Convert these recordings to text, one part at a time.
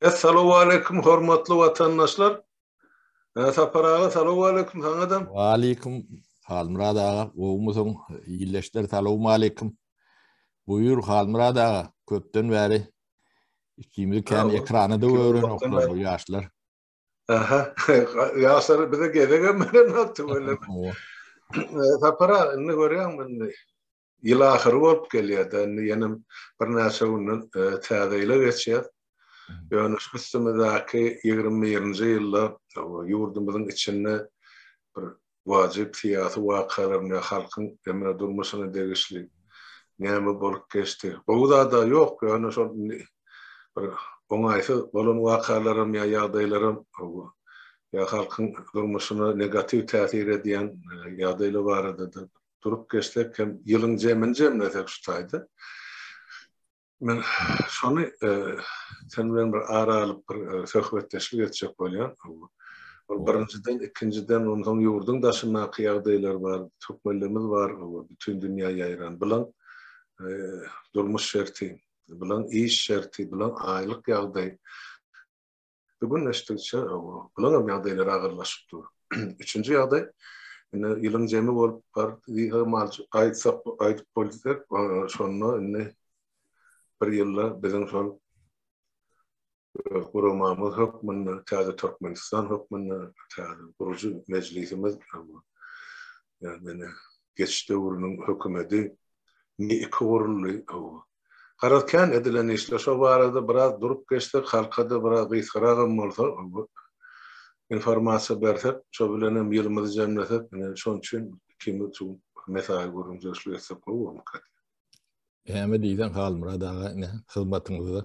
Essalawwaleýkum hormatly watandaşlar. Sapar aga salawwaleýkum saňadam. Waleýkum Halmyrat aga gowumysyň illeşler salawmaleýkum. Buýur Halmyrat aga köpden bäri ikimizi kän ekrana da görenoklar bu ýaşlar. Aha ýaşlar bize gezegem berenok tüweleme. Sapar aga indi görýäňmi indi Ýyl ahyry bolup gelýär-de, indi ýene birnäçe günden täze ýyla geçýäs. Ýöne şu üstümizdäki 21-nji ýylda ýurdumyzyň içinde bir wajyp syýasy wakalar ine halkyň emre durmuşyna degişli näme bolup geçdi. Gowy zad-a ýok, ýöne şol indi bir oňaýsyz bolan wakalaram ýa ýagdaýlaram ýa halkyň durmuşyna negatiw täsir edýän ýagdaýlar barada-da Durup geçsek hem ýylyň jemini jemlesek şu taýda. Men şony sen bilen bir ara alyp bir söhbetdeşlik etjek bolýan. Ol birinjiden, ikinjiden onsoň ýurduň daşyndaky ýagdaýlar bar, türkmenlerimiz bar, bütin dünýä ýaýran. Bilaň durmuş şerti, bilaň iş şerti, bilaň aýlyk ýagdaýy. Gün geçdigiçe bulaňam ýagdaýlary agyrlaşyp dur. Üçünji ýagdaý, indi ýylyň jemi bolup bar diýsem aýtsak aýdyp bolsak, şonda indi bir ýylda biziň şol guramamyz hökmünde, Täze Türkmenistan hökmünde, täze gurujy mejlisimiz ýagny geçiş döwrüniň hökümeti iki guruldy. Garaz kän edilen işler şo barada biraz durup geçsek halkada biraz gysgaragam bolsa informasiýa bersek şo bilenem ýylymyzy jemlesek ine şoň üçin ikimiz şu mesaýy gürrüňdeşlik etsek gowy bolarmyka diýýän. Näme diýseň Halmyrat aga ine hyzmatyňyzda.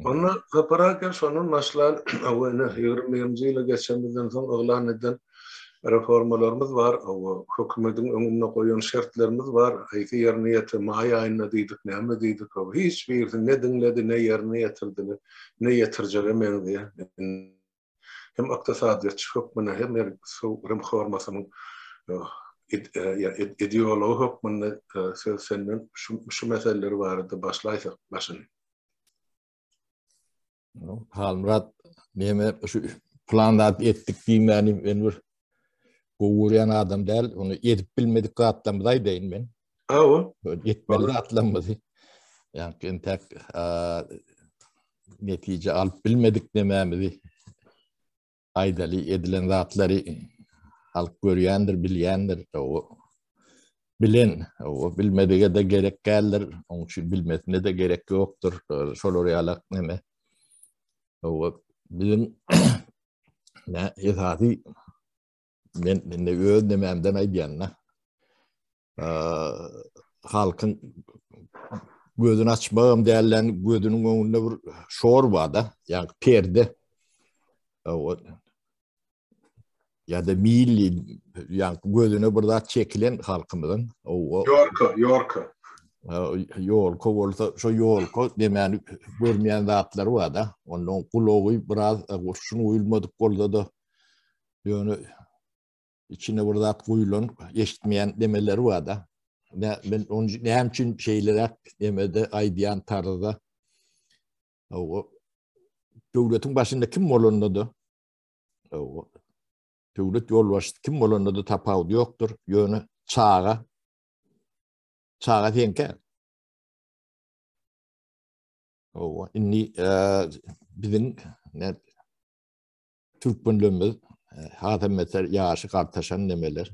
Onda Sapar aka şondan başlan hawa ine 21-nji ýyla geçenimizden soň yglan eden reformalarymyz bar, hawa hökümediň öňünde goýan şertlerimiz bar, haýsy ýerine ýetir, maý aýynda diýdik, näme diýdik, hawa hiç birisi ne diňledi, ne ýerine ýetirdiler, ne ýetirjege meňzeýär. Hem ykdysadyýetçi hökmünde, hem reformasynyň ideology hökmünde söz senden şu meseleler barada başlaýsak başyny. Halmyrat, neme şu plan zat etdik diýmäni men bir gowy görýän adam däl, ony edip bilmedik zatlarymyzy aýdaýyn men. Hawa. Etmeli zatlarymyzy. Ýa-ni entäk netije alyp bilmedik nemämizi aýdaly edilen zatlary halk görýändir, bilýändir. O bilen, o bilmedige de gerek däldir. Onuň üçin bilmesine de gerek ýokdur. Şolar ýalak neme. O biziň ne esasy men indi öz nemämden aýdýan-da. Halkyň gözüni açmagam dälden gözüniň öňünde bir şor bar-da, ýagny perde. Ýa-da milli, ýagny gözüne bir zat çekilen halkymyzyň. Ýorka, ýorka. Ýolka bolsa, şo ýolka demäni görmeýän zatlary bar-da. Ondan gulagy biraz gurşun guýulmadyk bolsa-da, Ýöne içine bir zat guýulan, eşitmeýän demeleri bar-da. Ne, men onu näme üçin şeýleräk demede aýdýan tarzda. O döwletiň başynda kim bolanda-da, o döwlet ýolbaşçysy kim bolanda-da tapawudy ýokdur. Ýöne çaga çaga seňkä. Owa, indi e, biziň ne Türkmenlerimiz hasam beter ýaşy gartaşan nemeler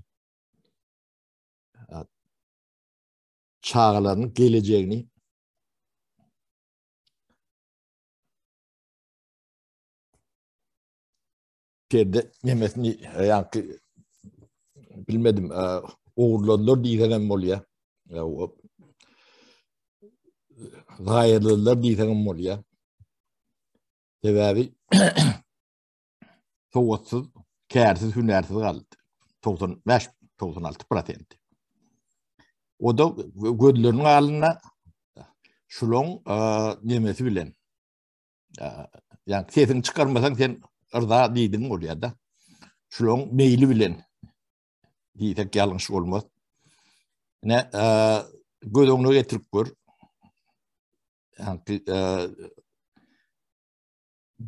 çagalarynyň gelejegini perde nemesini ýaňky bilmedim ogurladylar diýseňem bolýar. Zaýaladylar diýseňem bolýar. Sebäbi sowatsyz, kärsiz, hünärsiz galdy. 95 96 prosent. O da gözleriniň alnynda şulaň nemesi bilen. Ýa sesiňi çykarmasaň sen yrza diýdiň bolýar-da. Şulaň meýli bilen diýsek ýalňyş bolmaz. Ine, göz öňüne getirip gör.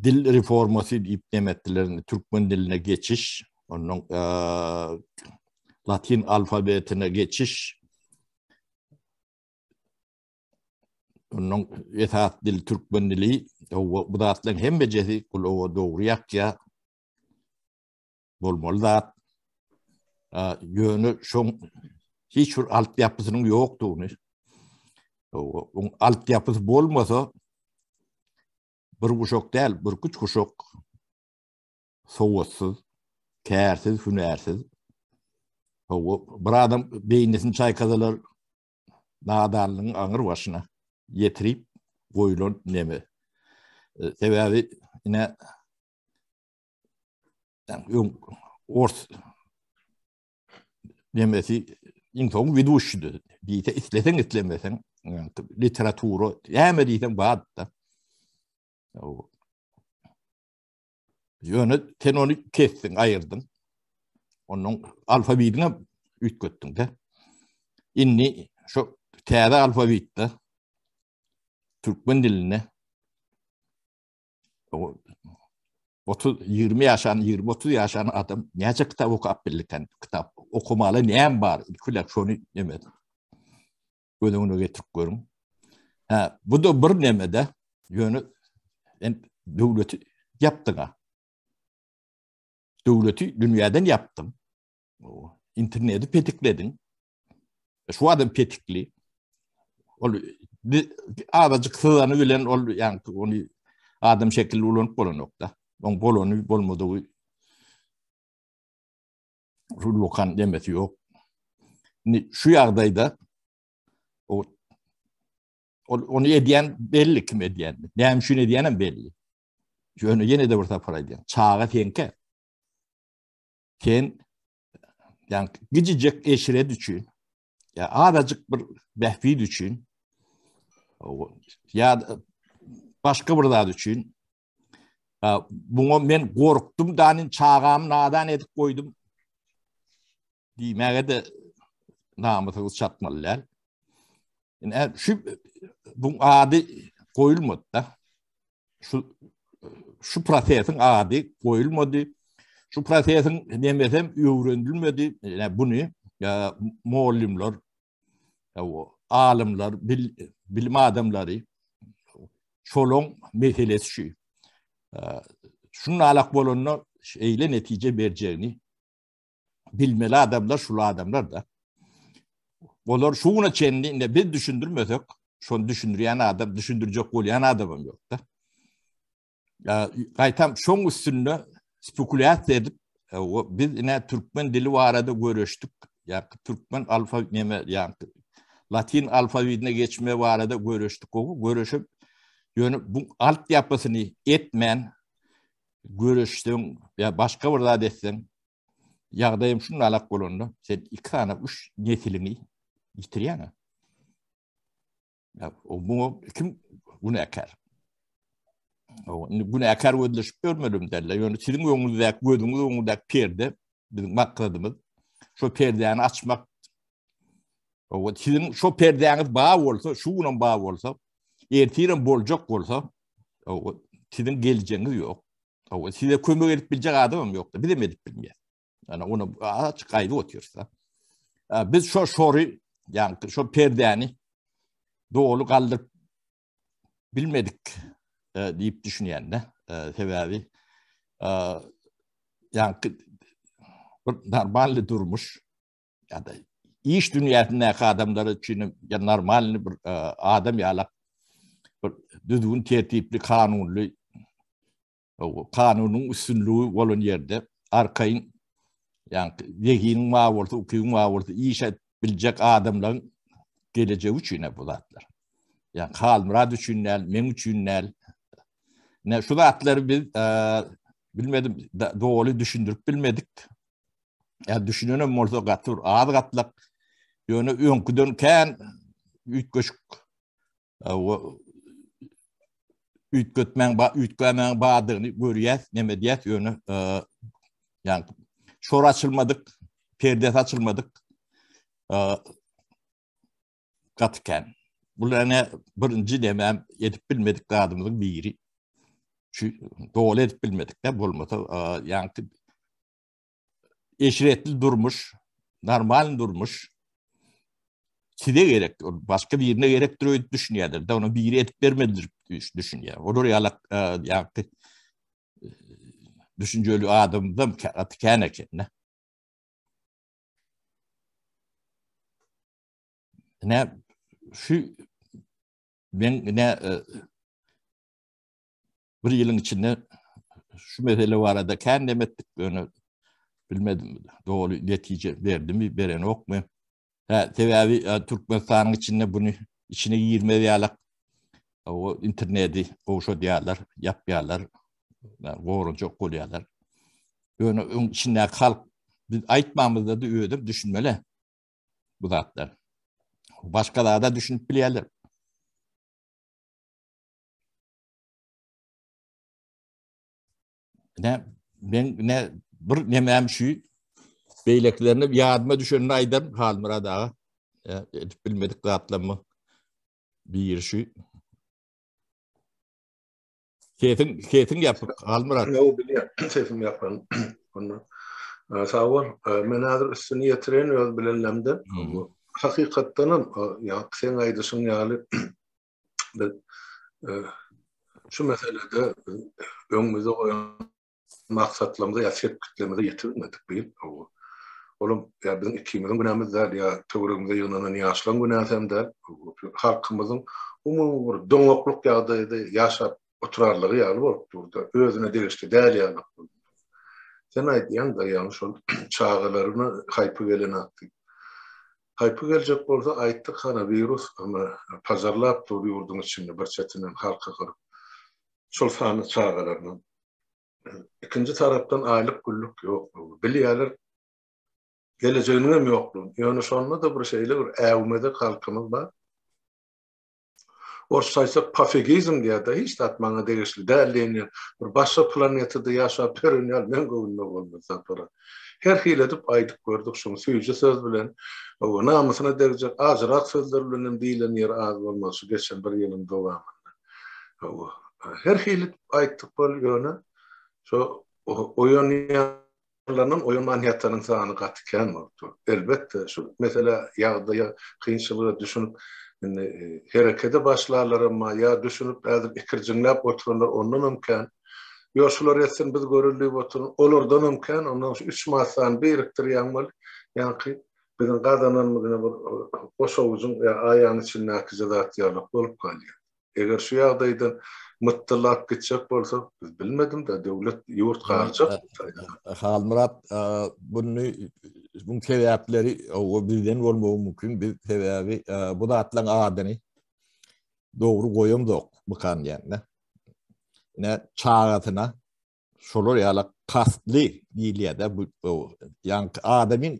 dil reformasy diýip näme etdiler, türkmen diline geçiş, ondan latin alfabetine geçiş, ondan esas dil türkmen dili, bu zatlaryň hemmejesi gulaga dogry ýakýar. Bolmaly zat. Ýöne şoň hiç bir altyapysynyň ýokdugyny, oň altyapysy bolmasa bir guşak däl, bir küç guşak sowatsyz, kärsiz, hünärsiz. Bir adam beýnisini çaýkasalar nadanlygyň aňyr başyna ýetirip goýlan neme. Sebäbi ine öň ors nemesi iň soň widuşydy. Diýse isleseň islemeseň literatura näme diýseň bardy. Ýöne sen ony kesdiň, aýyrdyň. Onuň alfabetini üýtgetdiň-de. Indi şu täze alfabetde türkmen dilinde 30 20 ýaşan, 20 30 ýaşan adam näçe kitap okap bildiken? Kitap okamaly näme bar? Ilki bilen şony neme göz öňüne getirip görüň. Ha, bu da bir nemede ýöne en döwleti ýapdyň. Döwleti dünýäden ýapdyň. Interneti petiklediň. Şu adam petikli. Ol azajyk syzany bilen ol ýa ony adam şekilli ulanyp bolanokda. Oň bolany bolmadygy Rulokan demesi ýok. Indi şu ýagdaýda o ol ony edýän belli kim edýän. Näme üçin edýän hem belli. Ýöne ýene de bir sapar aýdýan. Çaga seňki. Sen ýa gijijek eşret üçin ýa azajyk bir bähbit üçin ýa başga bir zat üçin Buňa men gorkdum danin çagamy nadan edip goýdum diýmäge de namysyňyz çatmaly däl. Ine şu bu ady goýulmady da. Şu şu prosesiň ady goýulmady. Şu prosesiň nemesem öwrenilmedi. Ine buny mugallymlar alymlar, bil, bilim adamlary şolaň meselesi şu. Şunun alak bolanda eýle netije berjegini bilmeli adamlar şul adamlar da. Olar şu güne çenli indi biz düşündirmesek, şony düşündirýän adam, düşündirjek bolýan adamam ýok da. Gaýtam şoň üstünde spekulýasiýa edip, biz ine türkmen dili barada göreşdik, ýa türkmen alfa neme ýa latin alfawidine geçme barada göreşdik, gowy göreşip, ýöne bu alt ýapysyny etmän göreşseň ýa başga bir zat etseň, ýagdaýym şunalak bolanda, sen iki sany üç nesiliňi ýitirýäň. Ya, o muňa kim günäkär? O indi günäkär gözleşip görmedim derler. Ýöne siziň öňüňizdäki, gözüňiz öňündäki perde biziň maksadymyz. Şo perdäni açmak. O siziň şo perdäňiz bar bolsa, şu günem bar bolsa, ertirem boljak bolsa, o siziň geljegiňiz ýok. O size kömek edip biljek adamam ýok-da, bizem edip bilmeýäs. Yani onu açyk aýdyp otyrys. Biz şo şory, ýagny şo perdäni doly galdyryp bilmedik e, diýip düşünýän-de. E, sebäbi e, ýagny bir normalny durmuş ýa-da iş dünýäsindäki adamlar üçin ýa normalny bir adam ýalak bir düzgün tertipli, kanunly kanunyň üstünligi bolan ýerde arkaýyn ýa-ni zehiniň bar bolsa, ukybyň bar bolsa iş edip biljek adamlaryň gelejegi üçin bu zatlar. Ýa Halmyrat üçin däl, meň üçin däl. Ne şu zatlary biz e, bilmedim, doly düşündirip bilmedik. Ýa düşünenem bolsa gaty bir az gatlak. Ýöne öňküden kän üýtgeşik üýtgetmäň ba üýtgemäň bardygyny görýäs, neme diýäs, ýöne ýa şor açylmadyk, perdesi açylmadyk gaty kän. Bular ene birinji demem edip bilmedik zadymyzyň biri. Şu doly edip bilmedik de bolmasa ýaňky eşretli durmuş, normal durmuş size gerek, başga birine gerekdir öýdüp düşünýärler. Da onu biri edip bermedidir düşünýär. Olar ýalak ýaňky düşünjeli adamdan gaty kän eken. Ne şu men ne e, bir ýylyň içinde şu mesele barada kän dem etdik, ýöne bilmedim doly netije berdimi, berenokmy. Hä, sebäbi e, Türkmenistanyň içinde bunu içine girmez ýalak o interneti gowşadýarlar, ýapýarlar, goranjak bolýarlar. Ýöne öň içindäki halk biz aýtmamyzda da özüm düşünmeli bu zatlar. Başga zada düşünip bilýärler. Ne men ne bir nemem şu beýlekilerini ýadyma düşenini aýdaryn Halmyrat aga. Edip bilmedik zatlarymy biri şu. Sesiň sesiň ýapyk Halmyrat. Ýok bilýän sesim ýapyk. Onda sag bol. Men häzir üstüni ýetireýin öz bilenlemde. Hakykatdan hem ýa seň aýdyşyň ýaly biz şu meselede öňümizde goýan maksatlarymyza ýa sepgitlerimize ýetibilmedik bu ýyl. Olam ýa biziň ikimiziň günämiz däl, ýa töweregimize ýygnanan ýaşlaryň günäsi hem däl. Halkymyzyň umumy bir doňaklyk ýagdaýda ýaşap oturarlygy ýaly bolup dur-da, özüne degişli däl ýaly bolup dur. Sen aýdýaň-da, ýagny şol çagalaryna haýpy gelenok diýip. Haýpy geljek bolsa aýtdyk hana wirus pajarlap dur ýurduň içinde bir çetinden halky gyryp. Şol sanda çagalaryny. Ikinji tarapdan aýlyk güllük ýok. Bilýärler gelejeginiň hem ýoklugyny. Ýöne şonda-da bir şeýle bir äwmezek halkymyz bar. Orsça aýtsak pofigizm diýýär-de, hiç zat maňa degişli däl diýen ýaly, bir başga planetada ýaşap ýören ýaly meň göwnüme bolmaz Sapara. Her hili edip aýdyp gördük şuny süýji söz bilen, hawa, namysyna degjek ajyrak sözler bilen hem diýlen ýeri az bolmaz şu geçen bir ýylyň dowamynda. Hawa, her hili aýtdyk bol ýöne şo oýanýan Ýalandan oýanman ýatanyň sany gaty kän bolupdyr. Elbetde, şu meselä, ýagdaýa, kynçylyga düşünip, indi herekede başlarlaram bar, ýa düşünip häzir ikirjiňläp oturanlar ondanam kän. Ýok, şular etsin, biz göreli diýip oturan, olardanam kän. Ondan şu üç massany birikdirýäň weli, ýaňky biziň gazananymyz ine bir goşawujyň ýa aýagyň içindäkije zat ýalak bolup galýar. Eger şu ýagdaýdan mytdylap gitjek bolsak, biz bilmedim-de, döwlet, ýurt galjak. Halmyrat, buny buň sebäpleri o bizden bolmagy mümkin. Biz sebäbi bu zatlaryň adyny dogry goýamzok mykan diýende. Ine çagasyna şolar ýaly kastly diýilýär-de bu ýaňky adamyň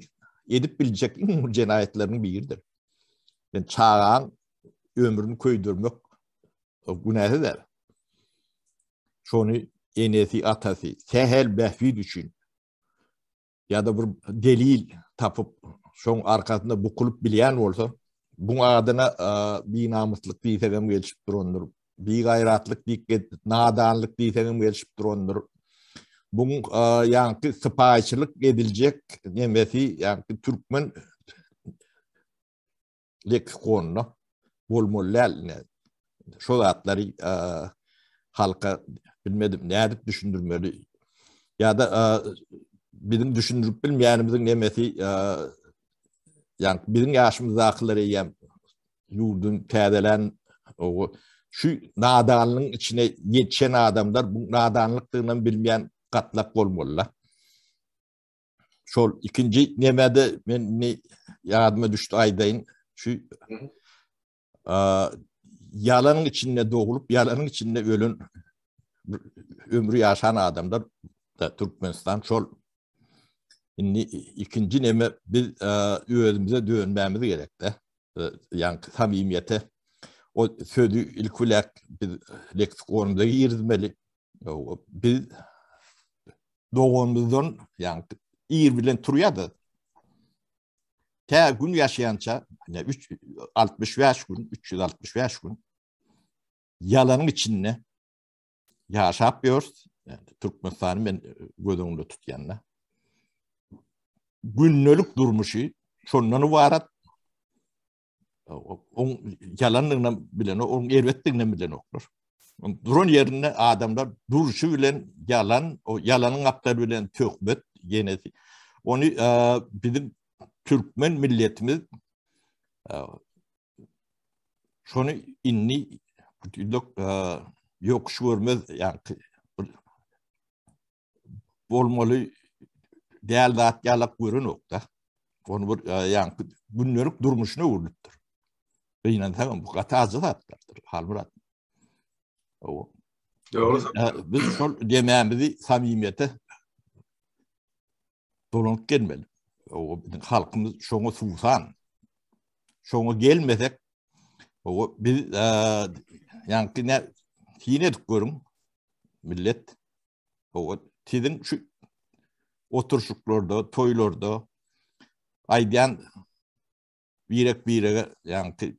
edip biljek iň uly jenaýatlarynyň biridir. Men çagaň ömrüni köýdürmek günäsi däl. Şony enesi, atasy sähel bähbit üçin ýa-da bir delil tapyp, şoň arkasynda bukulyp bilýän bolsa, buň adyna binamyslyk diýsegem gelşip durandyr, bigaýratlyk diýip, nadanlyk diýsegem gelşip durandyr. Buň ýaňky sypaýyçylyk ediljek nemesi, ýaňky türkmen leksikonda bolmaly däl. Ine, şo zatlary halka bilmedim nädip düşündirmeli. Ýa-da biziň düşündirip bilmeýänimiziň nemesi ýa biziň ýaşymyzdakylar eýýäm ýurduny täzelän o şu nadanlygyň içine ýetişen adamlar bu nadanlykdygynam bilmeýän gatlak bolmaly. Şol ikinji nemede men indi ýadyma düşdi aýdaýyn. Şu ýalanyň içinde dogulup, ýalanyň içinde ölen ömri ýaşan adamlar da Türkmenistan şol indi ikinji neme biz özümize dönmämiz gerekde. Ýa samimiýete o sözi ilk bilen biz leksikonymyza girizmeli. Biz doganymyzdan ýagny ir bilen turýardy. Tä gün ýaşaýança, ýa 3 65 gün, 365 gün ýalanyň içinde. ýaşap ýörüs. Türkmenistany men göz öňünde tutýan-da. Gündelik durmuşy şondan ybarat. Oň ýalandygyny bilenok, oň erbetdigini bilenoklar. Duran ýerinde adamlar durşy bilen ýalan, o ýalanyň gapdaly bilen töhmet ýenesi. Ony e, biziň türkmen milletimiz e, şony indi e, ýokuş görmez, ýa-ni bolmaly däl zat ýalak görenok-da. Ony bir e, ýaňky gündelik durmuşyna öwrülipdir. Gynansagam bu gaty ajy zatlardyr, Halmyrat. O. Dogry. E, biz şol demämizi samimiýete dolanyp gelmeli. O biziň halkymyz şoňa suwsan. Şoňa gelmesek, o biz e, ýaňky ne syn edip görüň millet O siziň şu oturşyklarda, toýlarda aýdýan birek-birege, ýagny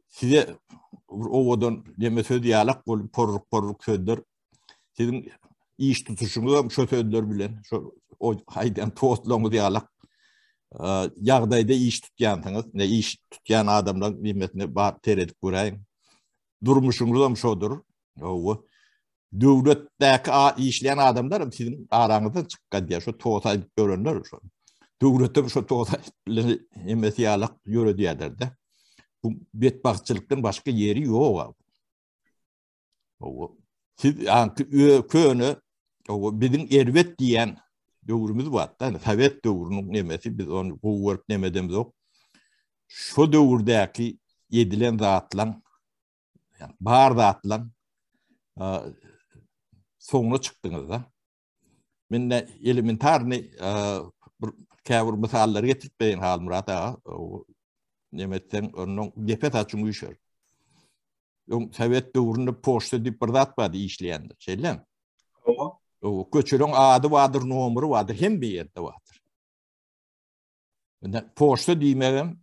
size bir owadan neme söz ýalak bolup porruk-porruk sözler siziň iş tutuşyňyz hem şo sözler bilen şo o aýdýan tostlaryňyz ýalak ýagdaýda iş tutýansyňyz, ne iş tutýan adamlaryň nemesine bar seredip göräýiň. Durmuşyňyzam şodur. Hawa. Döwletdäki işleýän adamlar hem siziň araňyzdan çykyp gaýdýar. Şo tosa aýdyp ýörenler şo. Döwletem şo tosa bilen emesi ýalak ýöredýärler-de. Bu betbagtçylykdan başga ýeri ýok. Hawa. Siz ýaňky köne hawa biziň erbet diýen döwrümiz bar-da. Sowet döwrüniň nemesi biz ony gowy görüp neme edemzok. Şo döwürdäki edilen zatlaň, bar zatlaň soňuna çykdyňyz-da. Men de elementarny bir käbir mysallary getirip berin Halmyrat aga. Neme etseň, ondan depe saçyň üýşer. Öň sowet döwründe poçta diýip bir zat bardy işleýände, şeýlemi? Hawa. Köçeleriň ady bardyr, nomeri bardyr, hemme ýerde bardyr. Indi poçta diýmegem,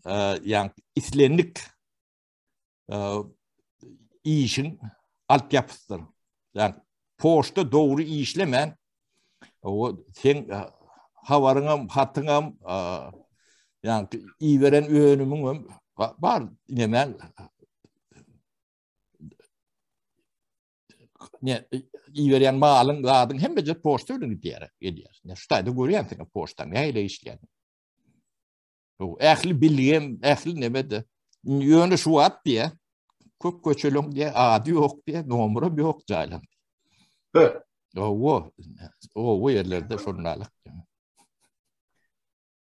ýagny islendik işiň altyapysydyr. Ýagny poçta dogry işlemän, o sen habaryňam, hatyňam, ýagny iberen önümiňem bar, näme ne iberýän malyň, zadyň hemmeje poçta bilen gidýär, gelýär. Ne şu taýda görýänsiň poçta nähili işleýän. Bu ähli bilgem, ähli neme-de. Ýöne şu wagt diýä, köp köçeleň diýä, ady ýok diýä, nomeram ýok jaýlaň. He. Owo, owo ýerlerde şondalyk.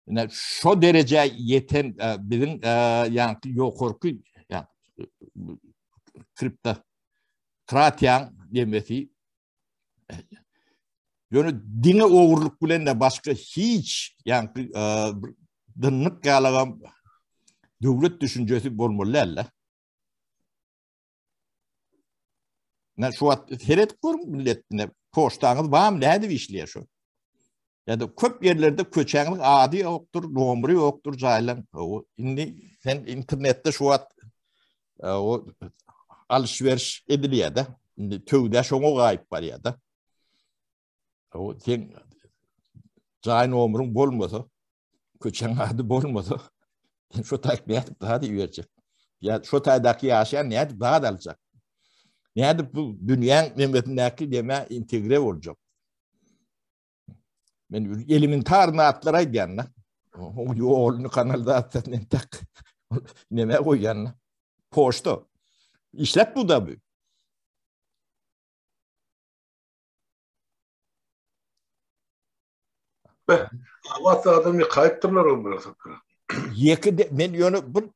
Ine şo derejä ýeten e, biziň e, ýaňky ýokarky ýa kripto kratiýaň demesi ýöne diňe ogurlyk bilen de başga hiç ýaňky e, dynnyk ýalagam döwlet düşünjesi bolmaly däl-de. Ne şu wagt seret görüň millet ne poçtaňyz barmy nädip işleýär şu? Ýa-da köp ýerlerde köçäňiň ady ýokdur, nomeri ýokdur jaýlaň. O indi sen internetde şu wagt e, o alyş-veriş edilýär-de. Indi töwde şoňa gaýyp barýar-da. O sen jaý nomeriň bolmasa, köçäň ady bolmasa, sen şo taýk nädip zat iberjek? Ýa şo taýdaky ýaşaýan nädip zat aljak? Nädip bu dünýäň memesindäki demä integre boljak? Men elementar zatlar aýdýan-da. O ýoluny kanalizasiýasyny entek neme goýýan-da. Poçta. Işläp bu da bu. Be, abat adam ýykaýypdyrlar ol bir sapar. Ýeke de, men ýöne bir,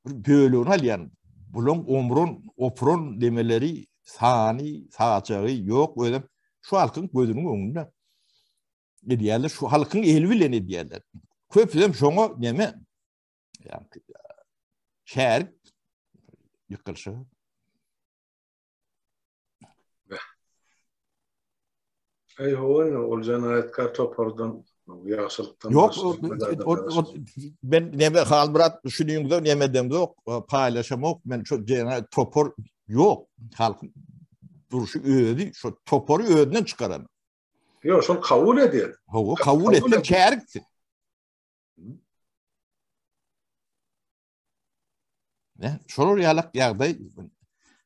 bir bölegini alýan. Bulaň omrun, oprun demeleri sany, saçagy ýok özem şu halkyň gözüniň öňünde edýärler, şu halkyň eli bilen edýärler. Köpüsem şoňa neme? Ýa-ni şärik ýykylşy. Aý hawa indi ol jenaýatkär topardan ýagşylykdan Ýok, men neme Halmyrat şunyňda neme demzok, paýlaşamok. Men şu jenaýat topar. Ýok, halkyň durşy özi şo topary özünden çykaran. Ýok, şol kabul edýär. Hawa, kabul etsen çäriksin. Ne? Şolar ýalak ýagdaý.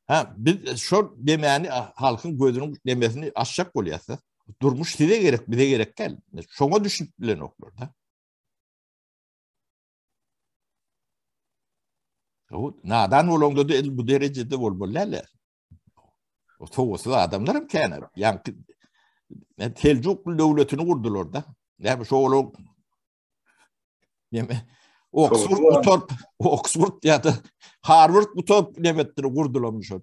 Ha, biz şol demäni halkyň gözüniň demesini açjak bolýarys. Durmuş size gerek, bize gerek däl. Şoňa düşünip bilenoklar da. O nadan bolanda da bu derejede bolmaly däl. O sowatsyz adamlar hem kän. Ýaňky Seljukly döwletini gurdular da. Näme şo olar Neme Oxford gutarp, Oxford ýa-da Harvard gutarp nemetdir gurdular şo.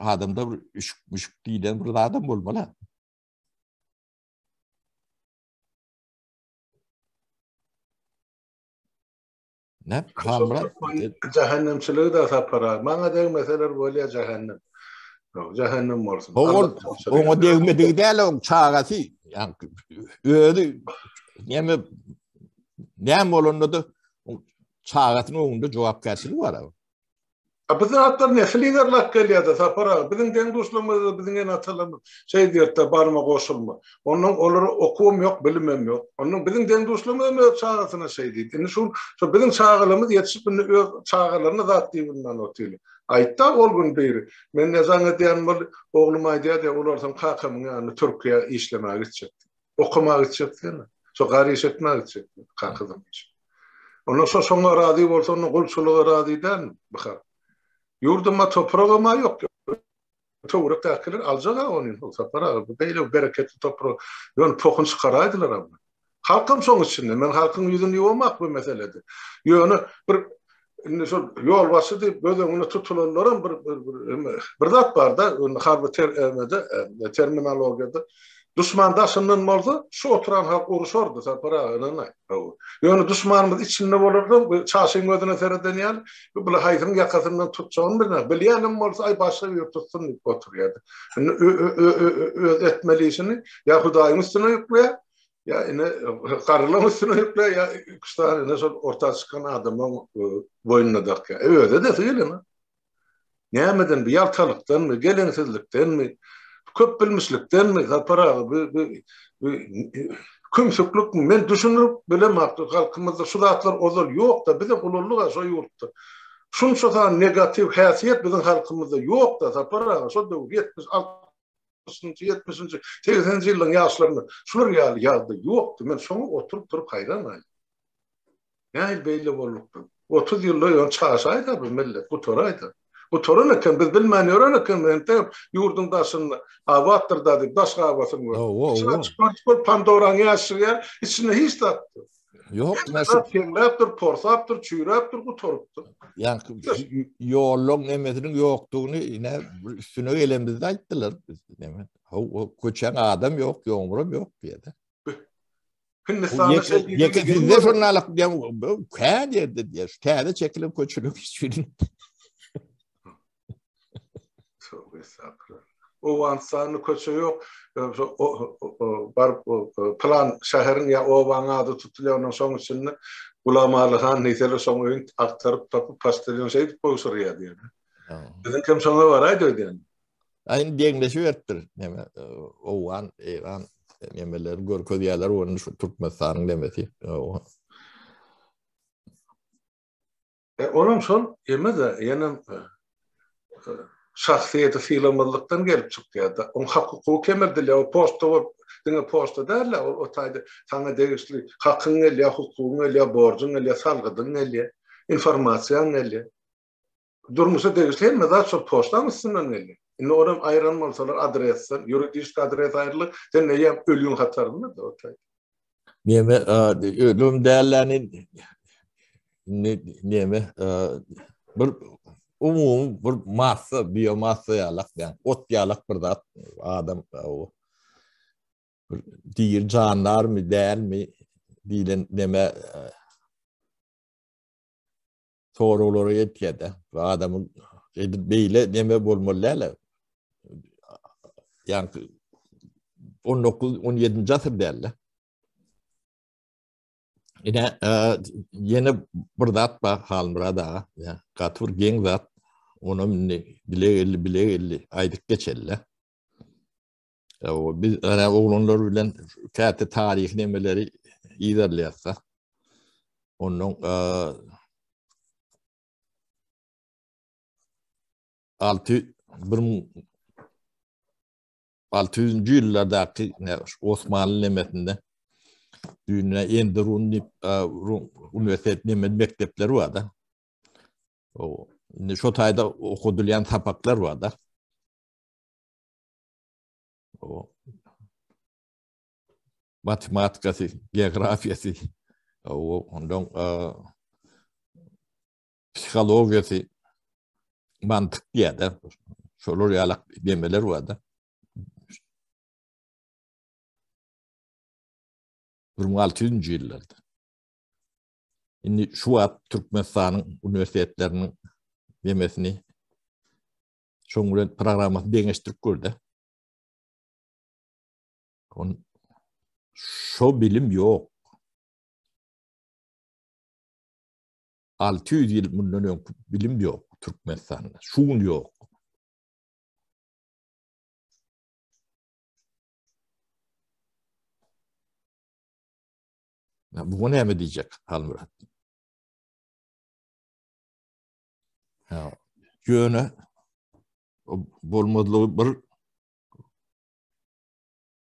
Adamda bir üşük müşük diýlen bir adam bolmaly. Ne? Halmyrat jähennemçiligi de Sapar aga. Maňa degmeseler bolýa jähennem. Ýok, jähennem bolsun. Ogul oňa degmedigi däl oň çagasy. Ýa özi näme näme bolanda da çagasynyň öňünde jogapkärçiligi bar. A biziň atlar nesil yzarlap gelýärdi Sapar aga. Biziň deň-duşlarymyz, biziň ene-atalarymyz şeý diýerdi, barma goşulma. Ondan olara okuwam ýok, bilimem ýok. Ondan biziň deň-duşlarymyz hem öz çagasyna şeý diýdi. Indi şu şo biziň çagalarymyz ýetişip indi öz çagalaryna zat diýip bilmän otyrlar. Aýtda ol gün biri. Men ne jaň edýän bol, oglum aýdýar diýýär, ularsam kakamyň ýanyna Türkiýä işlemäge gitjek diýip. Okamaga gitjek diýene. Şo gar iş etmäge gitjek diýip, kakasynyň işi. Onda şo şoňa razy bolsa, onda gulçulyga razy dälmi bu halk? Ýurduma topragam-a ýok. Töwerekdäkiler aljag-a ony, Sapar aga, bu beýle bereketli toprak, ýöne pohuny çykaraýdylar-a. Halkam şoň içinde, men halkyň ýüzüni ýuwamak bu meselede. Ýöne bir indi şol ýolbaşçy diýip göz öňüne tutulanlaram bir bir zat bar-da, indi harby terminologiýada Duşman daşyndan bolsa, şu oturan halk uruşardy, Sapar aga, ynanaý. Hawa. Ýöne duşmanymyz içinde bolardan, bu çaşyň gözüne sereden ýaly, bu bular haýsynyň ýakasyndan tutjagyny bilmän, bilýänem bolsa, aý başga biri tutsun diýip oturýardy. Indi öz etmeli işini ýa Hudaýyň üstüne ýükleýär, ýa ine garrylaryň üstüne ýükleýär, ýa iki sany ine şol orta çykan adamyň boýnuna dakýar. E, özi edesi gelenok. Nämeden bu ýaltalykdanmy, geleňsizlikdenmi, köp bilmişlikdenmi Sapar aga bu bu bu kümsüklikmi men düşündirip bilemok halkymyzda şu zatlar ozal ýokda bizem ulaldyga şo ýurtda. Şunça sany negatiw häsiýet biziň halkymyzda ýokda Sapar aga şo döwür 70 60-njy 70-nji 80-nji ýyllaryň ýaşlarynda şular ýaly ýagdaý ýokdy men şoňa oturyp durup haýran galýan. Nähili beýle bolduk biz? 30 ýylda ýöne çaşaýda bu millet, gutaraýda. Gutaran eken, biz bilmän ýören ekenmiz, entegem ýurduň daşynda abatdyr da diýip, daş gabasyny görüp. Hawa, hawa. Açyp görüp, Pandoraň ýaşygy ýaly, içinde hiç zat ýok. Ýok, näme şu keňläp dur, porsap dur, çüýräp dur, gutaryp dur. Ýaňky ýollaň nemesiniň ýokdugyny ine üstüne gelenimizde aýtdylar. Neme? Hawa, köçäň adam ýok, ýoňuram ýok diýdi. Hindistanda şeý Ýeke sizde şondalyk diýen kän ýerde diýär. Şu täze çekilen köçeler hiç birini. Tövbe estağfurullah. Owganystanda köçe ýok. Baryp plan şäheriň ýa obaň ady tutulýar, onuň şoň içinde Gulamaly han diýseler şoň öýüni agtaryp tapyp poçtalýon şeýdip gowşurýar diýär. Biziňkem şoňa baraýdy öýdýän. Aý indi deňleşiberipdir. Näme Owgan, Eýran nemeleri görkezýärler ony şu Türkmenistanyň nemesi. E, olam şol eme-de, ýene e, şahsyýeti sylamazlykdan gelip çykýar-da. Oň hak-hukugy kemeldilýär. O poçta bolup, diňe poçta däl-de, ol o taýda saňa degişli hakyň gelýär, hukugyň gelýär, borjuň gelýär, salgydyň gelýär, informasiýaň gelýär. Durmuşa degişli hemme zat şol poçtaň üstünden gelýär. Indi onam aýyran bolsalar adresden, ýuridiski adres aýrylyp, sen eýýäm ölüň hatarynda-da o taýda. Neme, ölüm dälläni indi neme, bir umumy bir massa, biomassa ýalak, ýa ot ýalak bir zat adam o bir diri jandarmy, dälmi diýlen neme soraglara ýetýär-de. Bu adamyň edil beýle neme bolmaly däl. Ýa-ni 19 17-nji asyr däl-de. Ine, ýene bir zat bar Halmyrat aga. Ýa, gaty bir geň zat. Onam indi bile geldi, bile geldi. Aýdyp geçeli. Biz ana oglanlar bilen käte taryhy nemeleri yzarlaýarys. Ondan alty bir 600-nji ýyllardaky Osmanly nemesinde düýnüne Enderun diýip uniwersitet neme mekdepleri bar-da. O indi şo taýda okadylýan sapaklar bar-da. O matematikasy, geografiýasy, o ondan psihologiýasy mantyk diýýär-de. Şolar ýaly demeler bar-da. 1600-nji ýyllarda. Indi şu wagt Türkmenistanyň uniwersitetleriniň demesini şoň bilen programmasyny deňeşdirip görde. On şo bilim ýok. 600 ýyl mundan öňki bilim ýok Türkmenistanda. Şu gün ýok. Ya bu näme diýjek Halmyrat? Ya ýöne bolmazlygy bir